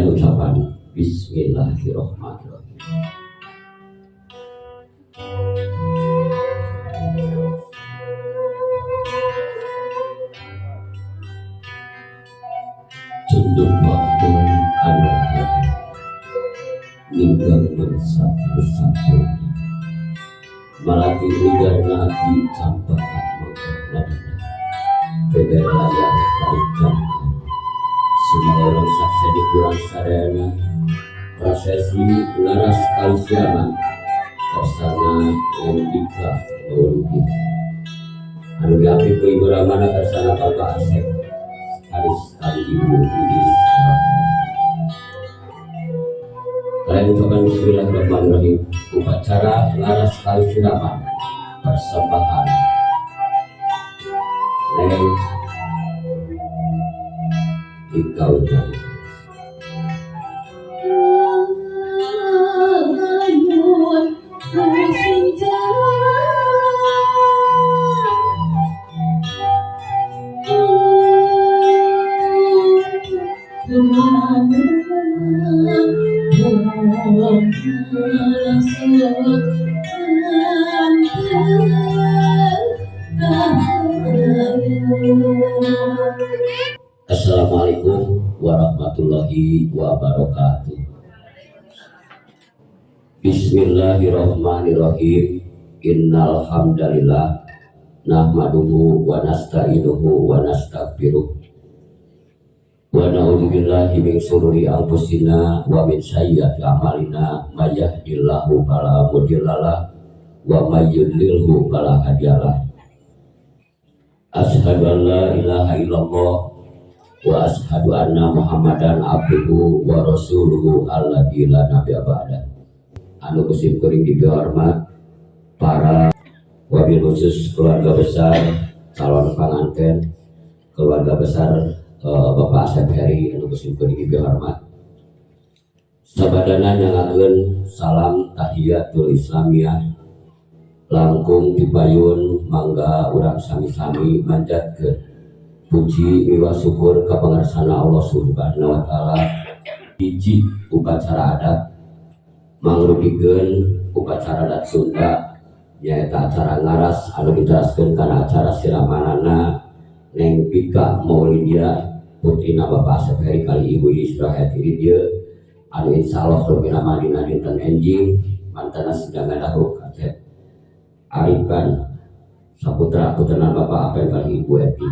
Kalian ucapan bismillahirrahmanirrahim. Cunduk waktu anu ninggang mangsa sampurna malati ligarna ati campakan mangkat ladana beber layar tarik jangka. Semoga urang sakse di kurang sadayana prosesi ngaras kali siraman kersana Neng Pika Maulidi anu diapit ku Ibu Ramana kersana Bapak Asep Haris kali Ibu Idis. Kalian ucapkan bismillahirrahmanirrahim. Upacara ngaras kali siraman persembahan Neng Pika Utami. Assalamualaikum warahmatullahi wabarakatuh. Bismillahirrahmanirrahim. Innal hamdalillah nahmaduhu wa nasta'inuhu wa nastaghfiruh wa na'udzubillahi min syururi anfusina wa min sayyiati a'malina may yahdihillahu fala mudhillalah wa may yudlilhu fala hadiyalah. Asyhadu an la ilaha illallah wa asyhadu anna Muhammadan abduhu wa rasuluhu alladzi la nabiyya ba'da. Anu kusim kuring dihormat para wabil khusus keluarga besar calon panganten, keluarga besar Bapak Asep Heri anu kusim kuring dihormat. Sabadana nyangakeun salam tahiyatul islamiyah langkung dipayun mangga urang sami-sami manjatkeun puji miwa syukur ka pangarsana Allah Subhanahu wa taala. Hiji upacara adat mangrupikeun upacara adat Sunda nyaeta acara ngaras anu diteraskeun kana acara siramanana Neng Pika Maulidia putrina Bapak Asep Heri kali Ibu Israhayati dieu anu insyaallah rupina dina dinten enjing mantana sedang ngadahu Asep Aripan saputra putrana Bapak Apen kali Ibu Eti.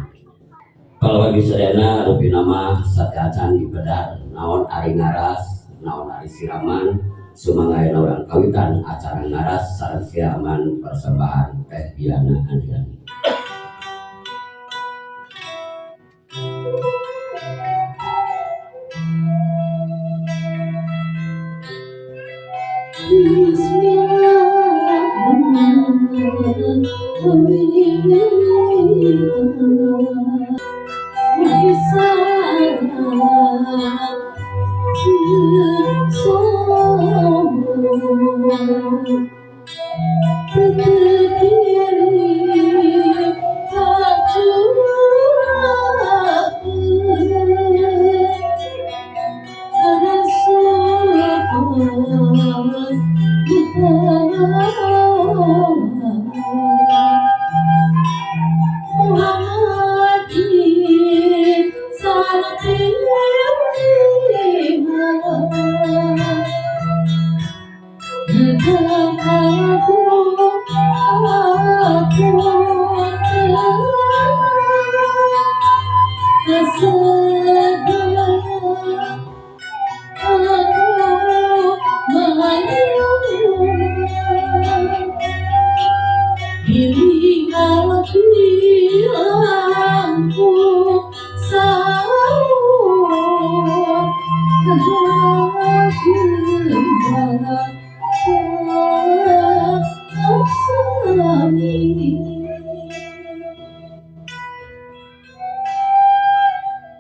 Kalau bagi sadayana rupina mah sateuacan dipedar naon ari ngaras naon ari siraman sumangga ayeuna urang kawitan acara ngaras sareng siraman persembahan Teh Diana Andriani.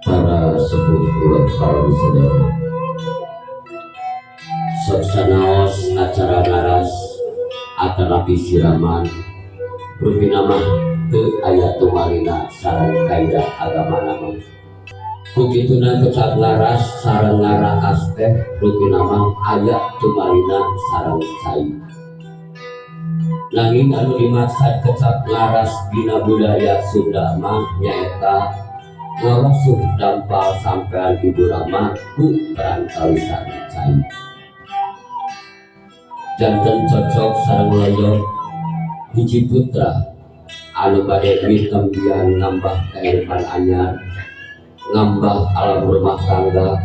Para sepuh para saudara sok sanaos acara ngaras atanapi siraman rupina mah teu aya tumalina sareng kaidah agama nama. Ku kituna kecap ngaras sareng ngaraas teh rupina mah aya tumalina sareng cai. Nanging anu dimaksad kecap ngaras dina budaya Sunda mah nyaeta ngawasuh dampal sampean Ibu Rama ku perantawisan cai. Janten cocok sareng loyok hiji putra anu bade mitembian nambah kahirupan anyar, ngambah alam rumah tangga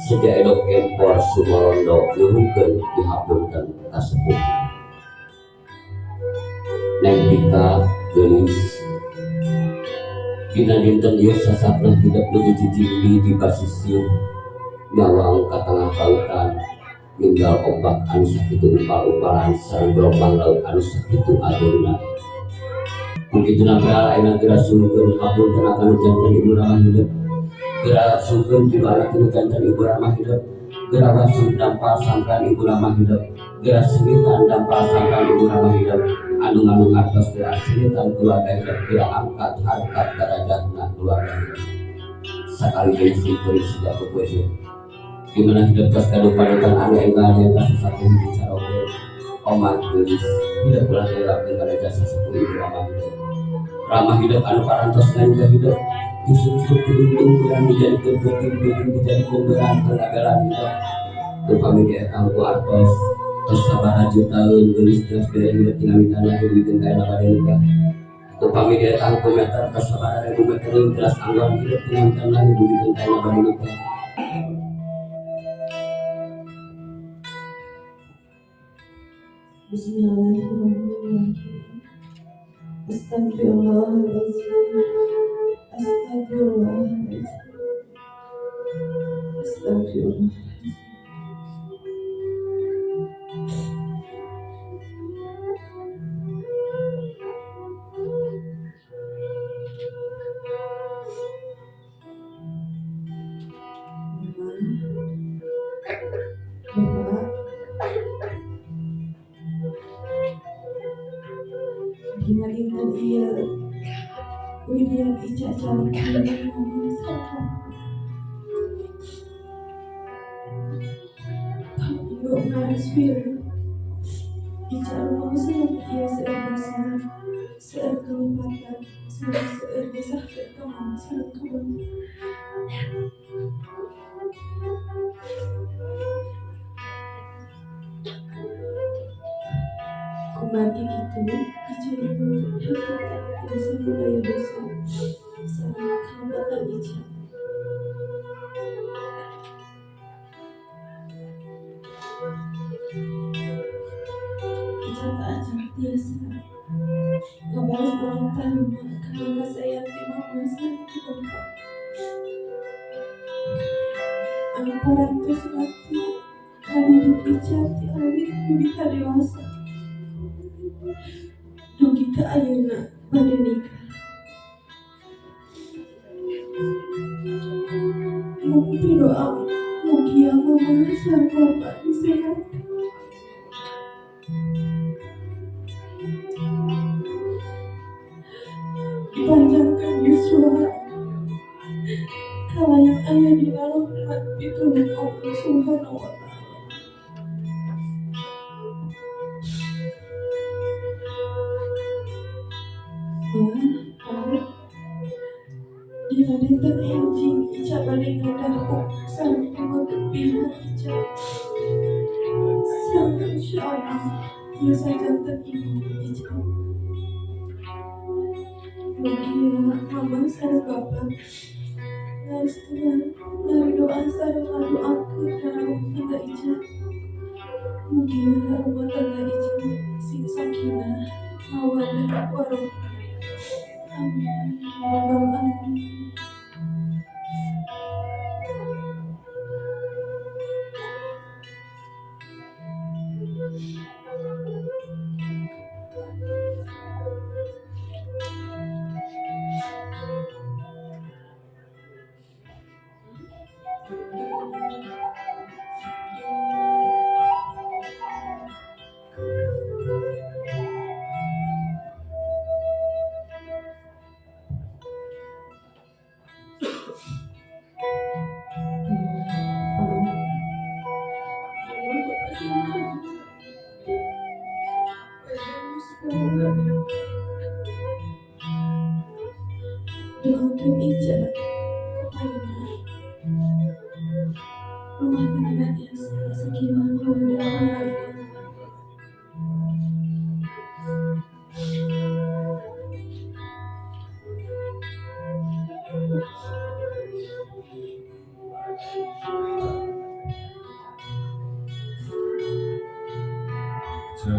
seja edok empor sumorondo nyuhunkeun dihapunten ka sepuh. Neng Dika geulis dina dinten ieu sasakna hidep nuju cicingdi di basisir nyawang ka tengah lautan ninggal ombak anu sakitu upal-upalan sareng gelombang laut anu sakitu ageungna. Ku kituna peal ayeuna geura sulukeun hapunten ka nu janten Ibu Rama hidep, geura sulukeun tilu anak nu janten Ibu Rama hidep, geura wasuh dampal sampean Ibu Rama hidep, geura sengitan dampal sampean Ibu Rama hidep, anu ngandung artos geura sengitan keluarga hidep, geura angkat harkat darajatna keluarga hidep. Sakali deui simkuring siga pepueun di mana hidup tos gaduh panutan anu enggal nyaeta sasapu hiji caroge omat geulis hidup ulah ngelapkeun kana jasa sepuh Ibu Rama hidep. Rama hidup anu parantos nganyuga hidup tusuk-tusuk tudungtung beurang dijadikeun peuting, peuting dijadikeun beurang keur ngabelan hidup. Upami dietang ku artos tos sabaraha jutaeun geulis teras bere hidup tina mitan lahir duikeun ka ayeuna bade nikah. Upami dietang ku meter tos sabaraha ribu metereun teras anggon hidup tina mitan lahir duikeun ka ayeuna bade nikah. Bismillahirrahmanirrahim. Astagfirullahaladzim. Astagfirullahaladzim. Astagfirullahaladzim. Mama, Bapak, dina dinten ieu Widian Ica calon mama sareng kanggo ngaras Ica rumaos ieu seueur dosa, seueur kalumpatan, sareng seueur nyesahkeun ka mama sareng ka bapak. Kumargi kitu Ica nyuhunkeun hapunten tina sabudaya dosa sareng kalumpatan Ica. Ica teu acan tiasa ngabales ulang tarima kana kasayang ti mama sareng ti bapak. Anu parantos ngabdi kadidik Ica ti alit dugi ka dewasa, dugi ka ayeuna bade nikah. Mung pidoa mugia mama sareng bapak disehatkeun, dipanjangkeun yuswa, kalayang aya dina rahmat pitulung Allah Subhanahu wa Ta'ala. Ma, Pa, dina dinten enjing Ica bade ngadahuk sareng pameget pihak Ica. Sareng insyaallah tiasa janten ibu Ica. Mugia mama sareng bapak ngarestuan, ngaridoan sareng ngadoakeun kana rumah tangga Ica. Mugia rumah tangga Ica sing sakinah, mawaddah, warahmah. Amin ya rabbal alamin. Doakeun Ica kapayunna rumah tangga tiasa sakinah mawaddah warahmah. Ica.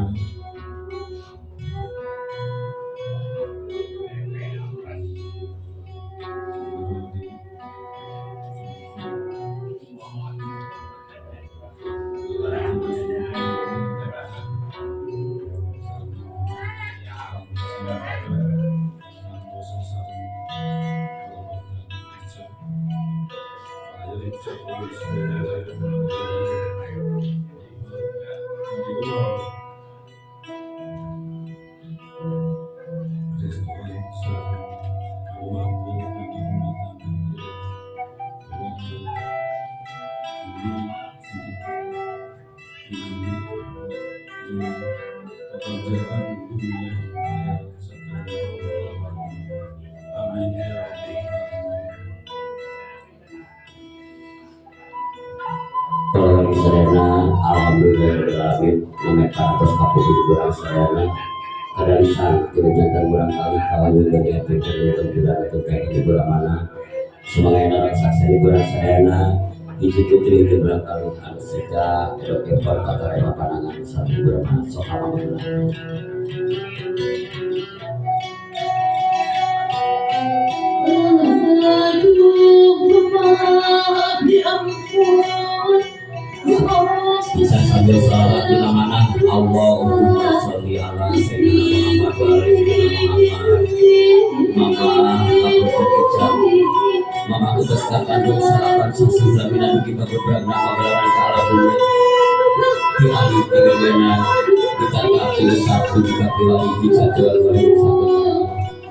Amin ya Rabbal Alamin. Tolong sadayana, alhamdulillahirabbil alamin, parantos kapungkur urang sadayana kadarisan janten murang kali kawangun bagi atur ka ibu ramana. Semangat raksasa di urang sadayana, hiji putri di murang kali anu sega elok ekor katarema panangan satu ibu ramana. Sok alhamdulillah. Aduh, diampun. Bisa sambil sholawat di mana. Allahumma sholli ala sayyidina Muhammad wa ala sayyidina Muhammad. Mama aku terkejam. Mama geus kandung 9 sasih lamina dugi ka beberapa pagelaran ka alam dunya. Ti alit ti gagana ditata ti dugi ka kiwari bisa jual wali satu.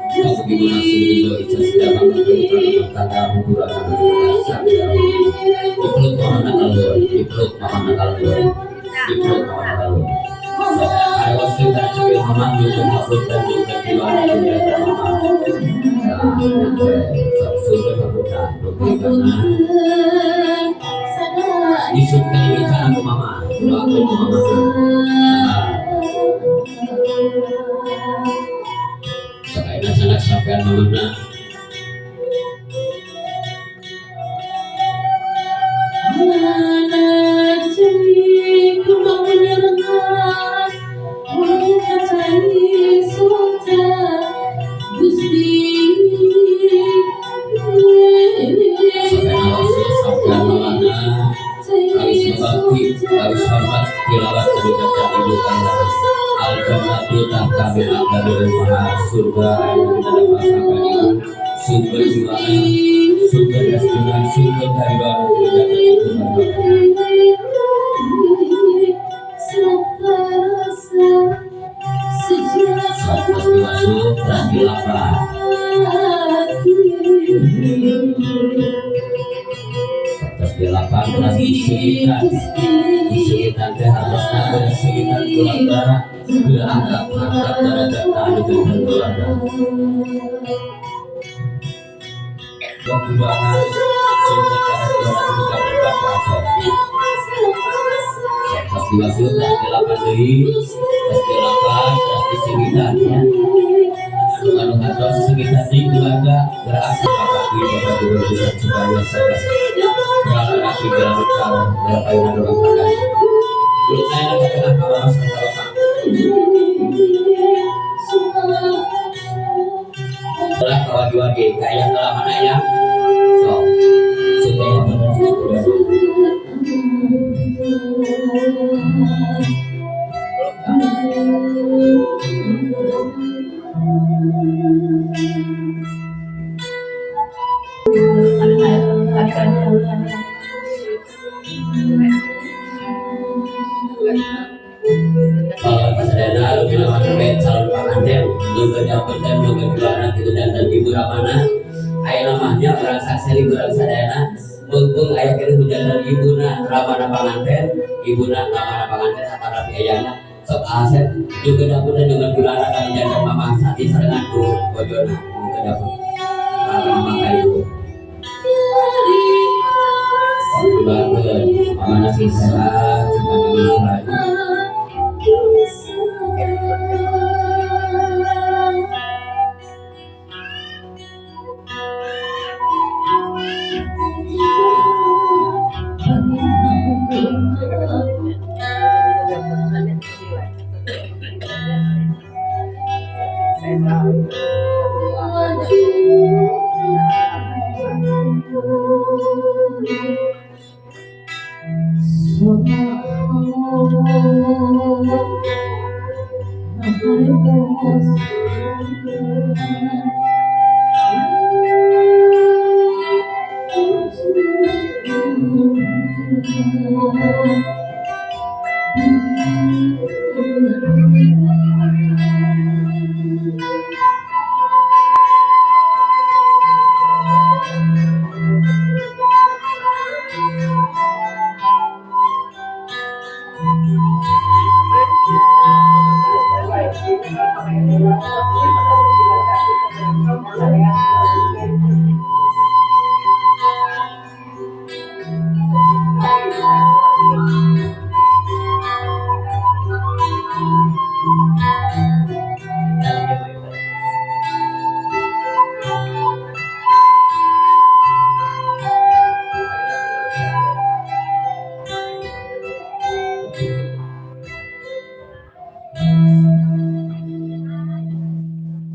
Kamu gimana sih Ica sudah bangun tangga hiburan dipeluk mama kalur, dipeluk mama kalur, dipeluk mama kalur. So, ada waktu kita cepet mama juga hapunten juga kiwari juga mama. Nah, sok suka hapunten dugi kana isuk kali bicara ke mama, doakeun ke mama. Nah, sok ayeuna sanak sampean mamana. Mana cai kembang menyerengan cai soca Gusti. Sok ayeuna waktu sampean mamana kawis bakti, kawis hormat tilawat kedekatan ibu kana al jannatu tahta bil aqdamil ummahat, surga aya di dalam sampean ibu, sumber jiwana, sumber restunan, sumber karidoan kedekatan ibu kana. Sok tos diwasul terus dilapan. Sok tos dilapan terus disegitan. Disegitan teh hartosna bersegitan keluarga diangkat angkat derajat anu janten keluarga. Perjuangan sumber karestuan dugi ka sok. Sok tos diwasul terus dilapan deui, terus dilapan terus disegitan ya. Anu anu hartos segitan di keluarga berarti bapak ibu bapak guru besar supaya saya beralih dalam cara berpayungan rumah tangga. Dulu saya ke tengah kawasan bapak. Lah kawagi-wagi kayak kalah mana ya? So, supaya benar benar. Kalau sadayana lu bila mana calon panganten, lu kerja lu kerja gitu dan ibu ramana. Aya namanya urang sakseni urang sadayana mumpung aya keneh hujan ibuna ramana panganten, ibuna ramana panganten atanapi ayana. Sok asep juga dapur dengan gulana kali jangan mamang sati sarengan ku bojona ke dapur. Sehat, sepanjang usahanya.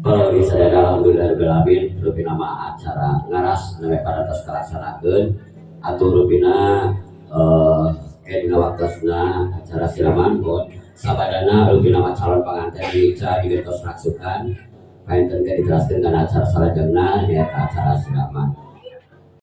Kalau sadaya, alhamdulillah rabbil alamin, rupina mah acara ngaras nembe parantos kalaksanakeun. Atuh rupina dina waktosna acara siraman bon sabadana, rupina mah calon panganten dica digentos raksukan, panginten ke diteraskeun kana acara salajengna, nyaeta acara siraman.